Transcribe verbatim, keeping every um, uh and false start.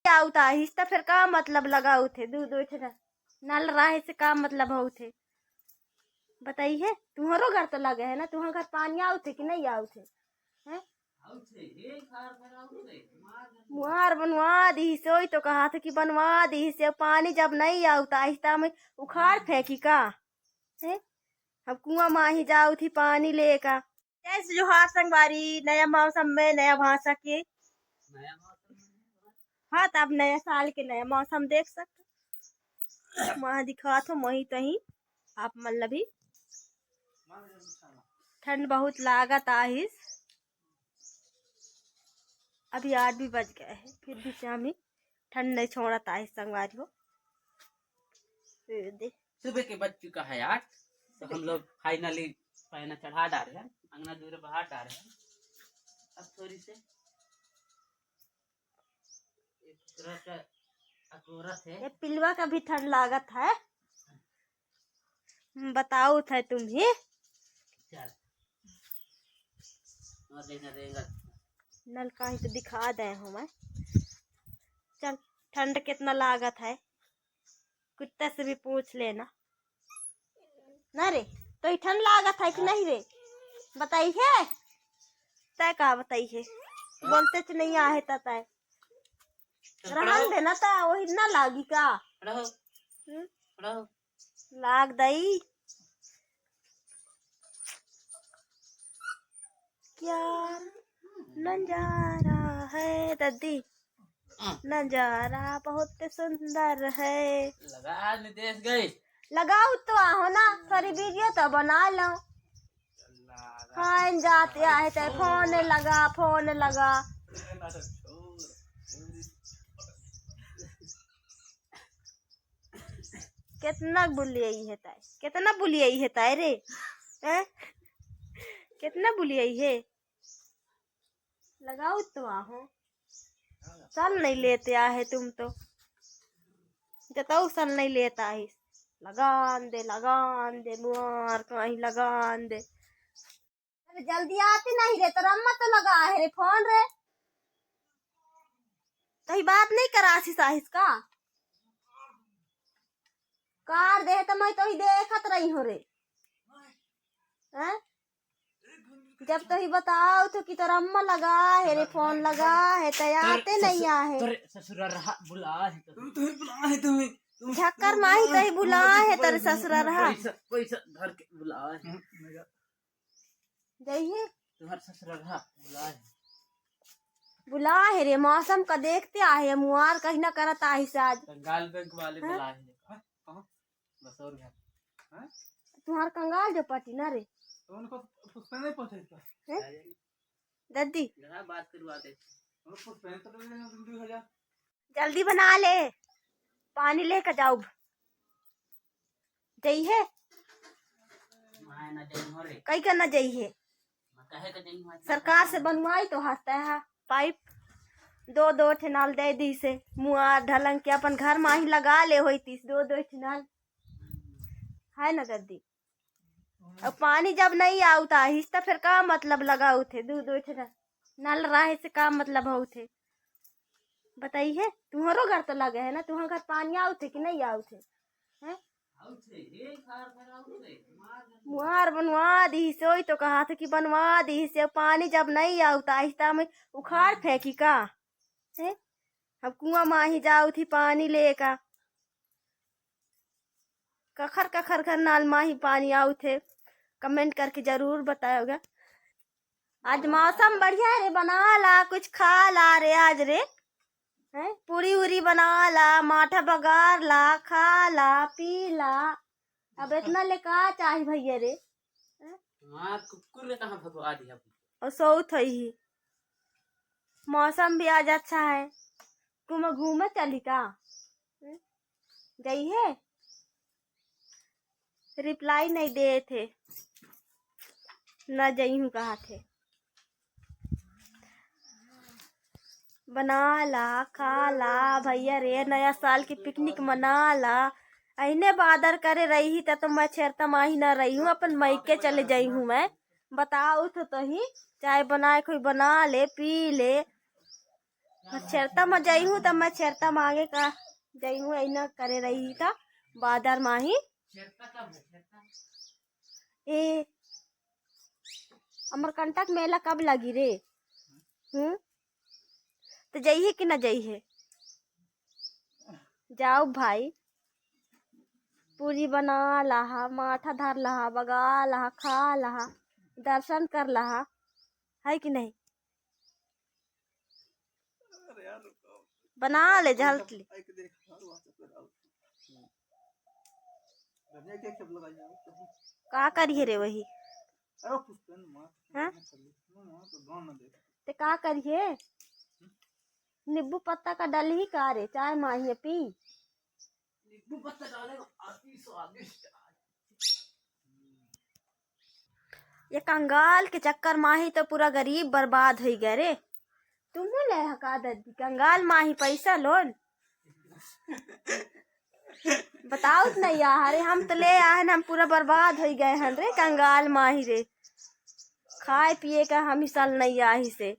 आवत आहिस त फेर का मतलब लगावत हे? दू दू ठे नल रहे से का मतलब होत हे? बताइए, तुम्हारो घर तो लगे है ना, तुम्हारे घर पानी आवत हे कि नहीं आवत हे? हैं? मुहार बनवा दिहिस, ओही तो कहा था कि बनवा दिहिस, अब पानी जब नहीं आवत आहिस त हम उखाड़ फेंकी का? हैं? अब कुआं माही जावत ही पानी लेका। जय श्री जोहार संगवारी, नया मौसम में नया भाषा के। हाँ, त आप नया साल के नया मौसम देख सकते। वहाँ दिखात हो, वहीं तहीं आप मन ल भी। ठंड बहुत लागत आहिस। अभी आठ भी बज गए हैं, फिर भी चामी ठंड नहीं छोड़त आहिस संगवारी हो। ये दे। सुबह के बज चुका है आठ, तो हम लोग finally पैना चढ़ा डारे हैं, अंगना दूर बहार डारे हैं। अब थोड़ी से एक तरह का अकोरत है। ये पिलवा का भी ठंड लागत है। बताओ थे तुम ही। चल। और देखना रेंगत। नल का ही तो दिखा दे हूँ मैं। चल, ठंड कितना लागत है, कुत्ता से भी पूछ लेना। ना रे, तो ही ठंड लागत है कि नहीं रे? बताई है, तय का बताई है? बोलते च नहीं आहे त तय। रहन देना त वही ना लागी का? रहो। हम्म? रहो। लाग दई। क्या नजारा है दद्दी? हाँ। नजारा बहुत सुंदर है। लगा नितेश गई। लगाओ तो आहो ना, थोड़ी वीडियो तो बना लो। खान जाते आहे ते फोन लगा, फोन लगा। कितना बुलियाई है ताई, कितना बुलियाई है ताई रे, हैं? कितना बुलियाई है। लगाओ तो आहो, सल नहीं लेते आहे तुम तो, जताऊ सल नहीं लेता है। लगान दे, लगान दे, मुआर कहीं लगान दे। अरे जल्दी आती नहीं रे, तोर अम्मा तो लगा है रे फोन रे। तही बात नहीं करासिस आहिस का? कार दे तो मैं तोही देखत रही हूँ रे। हैं? जब तोही बताओ तो कि तोर अम्मा लगा है रे, फोन लगा है, तो आते नहीं आहे। तोरे ससुरा रहा बुला है तो। तुम, तुम्हें बुला है तुम्हें। तुम झक्कर माही बुला है, तोही बुला है तोरे ससुरा रहा। पैसा, पैसा धर के बुला है। हम्म, मेरा जइहे। तुम्हारे ससुरा रहा बुला है। बुला है रे, मौसम का देखते आहे, मुआर कहीं ना करत आहिस आज। कंगाल बैंक वाले हाँ? बुला है। हाँ? कहाँ? बसौर घर। हाँ? तुम्हार कंगाल जो पटी ना रे। तो उनको पुष्पा नहीं पहुँचा इसका? हैं? दद्दी। जरा बात करवा दे। वो पुष्पा नहीं तो ले लेना तुम दो हज़ार। जल्दी बना ले, पानी लेकर जाऊब। जइहे। माय ना जइहो रे। कई करना जइहे। मैं कहे के जइहो आज। सरकार से बनवाई तो हंसता है पाइप। दो दो ठे नल दे दी से, मुआ ढलंग के अपन घर मा ही लगा ले होई तीस दो दो ठे नल। है ना दद्दी? अब पानी जब नहीं आउत आहिस त फिर का मतलब लगाउत हे? दू दो ठे नल रहे से का मतलब होत हे? बताइए, तुम्हारो घर तो लगे है ना, तुम्हारे घर पानी आउत हे कि नहीं आउत हे? हैं? मुहार बनवा दी सोई तो कहा था कि बनवा दी से, पानी जब नहीं आउत आहिस त हम उखाड़ फेंकी का? हैं? अब कुआं मा ही जाउत ही पानी लेका। कखर कखर घर नल मा ही पानी आउत हे, comment करके जरूर बताएगा। आज मौसम बढ़िया रे, बना ला कुछ खा ला रे आज रे, हैं? पूरी उरी बना ला, माठा बगार ला, खा ला, पी ला। अब इतना ले का चाही भैया रे, हैं? हाँ, कुकुर ने कहाँ भगवा दिया? और सोउत होई ही। मौसम भी आज अच्छा है, कुआं घूमे चली का? हैं? जइहे? Reply नहीं देत हे, ना जइहूँ कहा थे। बना ला, खा ला भैया रे, नया साल की picnic मना ला। अहिने बादर करे रही त तो मैं छेरता माही ना रही हूँ, अपन मइके चले जाई हूँ मैं। बताओ तो तही, चाय बनाए कोई बना ले, पी ले। छेरता म जइहूँ त मैं छेरता मांगे का जइहूँ, अइना करे रही त बादर माही। ए, अमरकंटक मेला कब लगी रे? हम्म, त जइहे कि ना जइहे? जाओ भाई, पूरी बना लहा, माठा धर लहा, बगा लहा, खा लहा, दर्शन कर लहा, है कि नहीं? बना ले जल्दी। का करिए रे वही? हाँ? ते का करिए? नींबू पत्ता का डलही का रे, चाय माही पी। नींबू पत्ता डाले, अति स्वादिष्ट। ये कंगाल के चक्कर माही तो पूरा गरीब बर्बाद हो गया रे। तुमहू ले हका दद्दी, कंगाल माही पैसा लोन। बताओ त नहीं यार, हम तो ले आए हन, हम पूरा बर्बाद हो गए हन रे कंगाल माही रे। खाए पिए का हम ही साल नहीं आही से।